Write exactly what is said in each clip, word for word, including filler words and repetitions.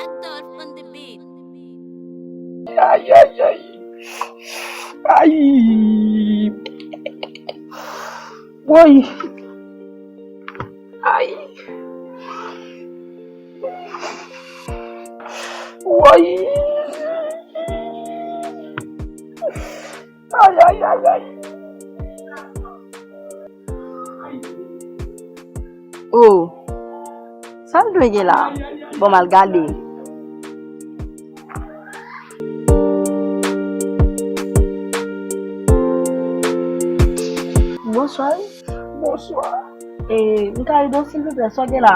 Adolphe on the beat. Ay, ay, ay. Ay. Woy. Ay. Woy. Ay, ay, ay, ay. Oh, sa l dwe gen la? Bon, m al gade. Bonswa. Bonswa. E, m ka ede w, silvouplè, sa w gen la?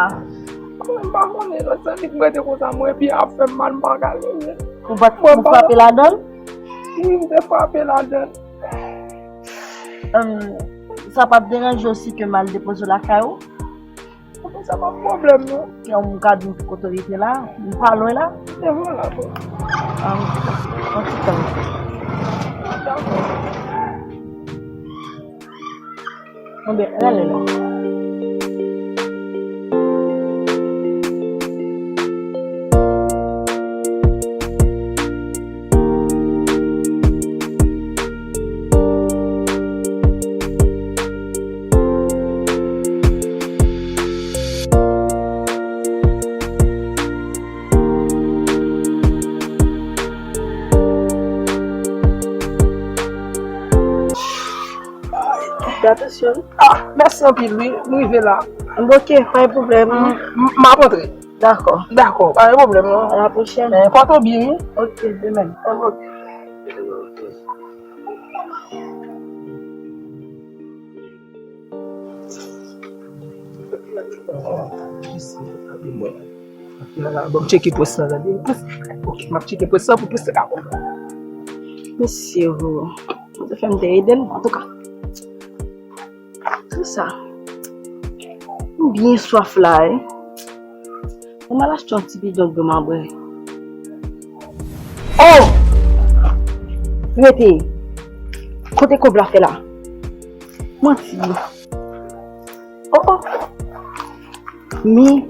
Mwen, m pa konnen, lòt sèvis mwen te konsa, mwen, epi ap fè m mal, m pa ka leve. Ou bat, ou frape ladan l? Wi, m te frape ladan l. Em, sa p ap deranje w si ke m al depoze w lakay ou? Sa pa pwoblèm, non. Yon moun ka di m kote w rete la, m pa lwen la. E vwala, bon. An, an ti tan. Dakò. Bon, ben, rele la. Fè atansyon. Ah, mèsi anpil, wi. M rive la. Ok, pa gen pwoblèm. M, m, m ap antre. Dakò. Dakò, pa gen pwoblèm, non. A la pwochèn. Eh, pòte w byen, wi. Ok, de menm. Ok. Bon, m tcheke pwès lan, tande. Ok, m ap tcheke pwès lan pou pwès lan ka konprann. Mesye, ou te fè m te ede l, antouka. Kisa? M byen swaf la, wi. Mwen al achte yon ti bidon dlo m a bwè. Oh! Rete! Kote kòb la fè la? Manti. Oh, oh! Men,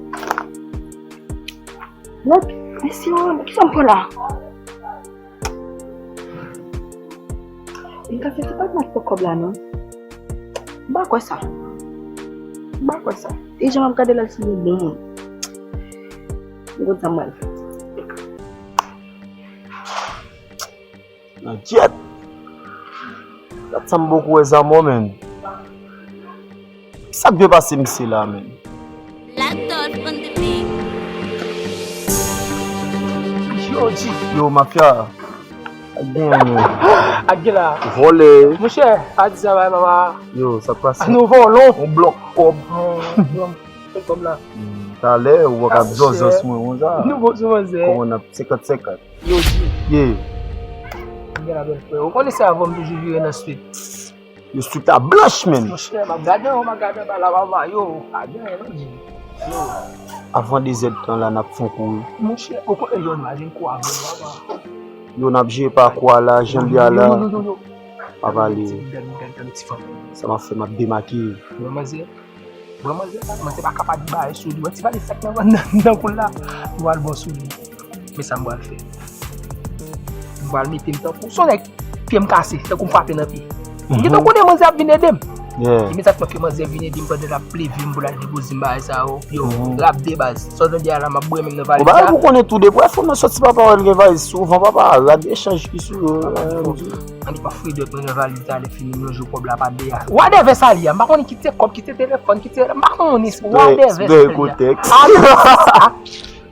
lòt, mesye, oh, kisa m pran la? Li ka fè se pa t mwen k pran kòb la non. M pa kwè sa. M pa kwè sa. E jan m ap gade la, l sanble bon moun. M konn sa m pral fè. Nan dyèt. Dat sa m poko wè Zamò, menn. Sa k dwe pase misye la, menn? Black Dolph on the beat. Yo, G. Yo, mafya. Ak gen, ak gen la. Vòlè. Monchè, pa di sa bay papa. Yo, sa k pase? Nou vòlon. On blòk kòb. Fè kòb la. Hmm, talè, ou wè k ap zòzòs mwen konsa. Nou bon sou manzè. Kòman n ap senkant senkant? Yo, G. Yeah. Gen la bèl frè. Ou konnen se avè w m toujou vire nan street. Yo, street la blanch, menn. Monchè, m ap gade w, m ap gade anba la, papa. Yo, pa gen anyen non, G. Yo. Avan de zèdtan la, n ap fon kouri. Monchè, ou konnen yo, imajine kwa, papa. Yo, n ap jere pa kwa la, jan l ye a la. Yo, yo, yo, yo, yo. Pa pale. Gade, gade, gade ti fanm. Sa m ap fè, m ap demakiye. Yo, manzè. Wè manzè sa, manzè pa ka pa di bagay sou li. Wè ti valiz sa k nan, nan, nan kou l la, ou al bon sou li. Men sa m pral fè. M pral mete m tankou se yon nèg pye m kase, tankou m frape nan pye. M gentan konnen manzè ap vin ede m. Yeah. Imedyatman ke manzè vin ede m pandan l ap leve m pou l al depoze m bagay sa yo. Yo, rap de baz. Sa w tande a la, m ap bwè menm nan valiz la. Ou bagay pou konnen tou de pwè fò nan soti papa wè l gen valiz souvan papa, rad echanj ki sou yo. Ann pa fridòt mwen nan valiz la, lè fini m lonje kòb la pa de a. Wadèvè sa li a, m pa konnen ki se kòb, ki se telefòn, ki se, m pa konnen, wadèvè sa li a. Kotèks. A, se sa.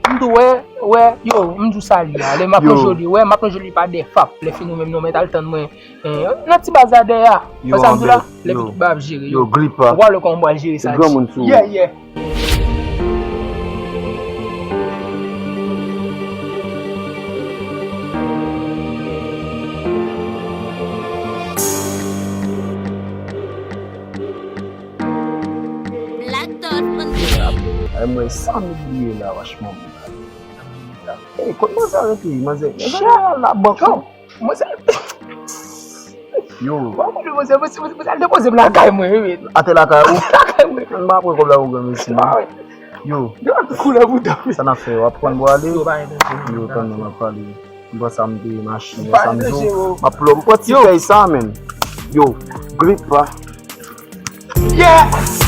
M di w, wè, wè, yo, m di w sa li a. Lè m ap lonje li, wè, m ap lonje li pa de fap. Lè fini w menm non, mèt al tann mwen. Eh, nan ti baz la dèyè a. Wè sa m di w la? Lè pitit ba ap jere yo. Yo, gripa. Ou pral wè kòman m pral jere sa. Granmoun sou. Yeah, yeah. Black Dolph on the beat. Ay, mwen, sa m bliye la, wach manman. Ey, kot manzè rete? Manzè, manzè la, la bank. Yo, manzè. Yo. Bon, manzè, manzè, manzè, manzè, al depoze m lakay mwen, wi, wi. Atè lakay ou? Lakay mwen. M pa pran kòb la pou granmesi, non. Ah, wi. Yo, Koulè bouda. Sa n ap fè? W ap pran bwale? Yo, pa enterese. Yo, tann non, m ap pale. M pran sa m te mache, sa m di w. M ap plo, m pran ti fèy sa, men. Yo, grip pa. Yes!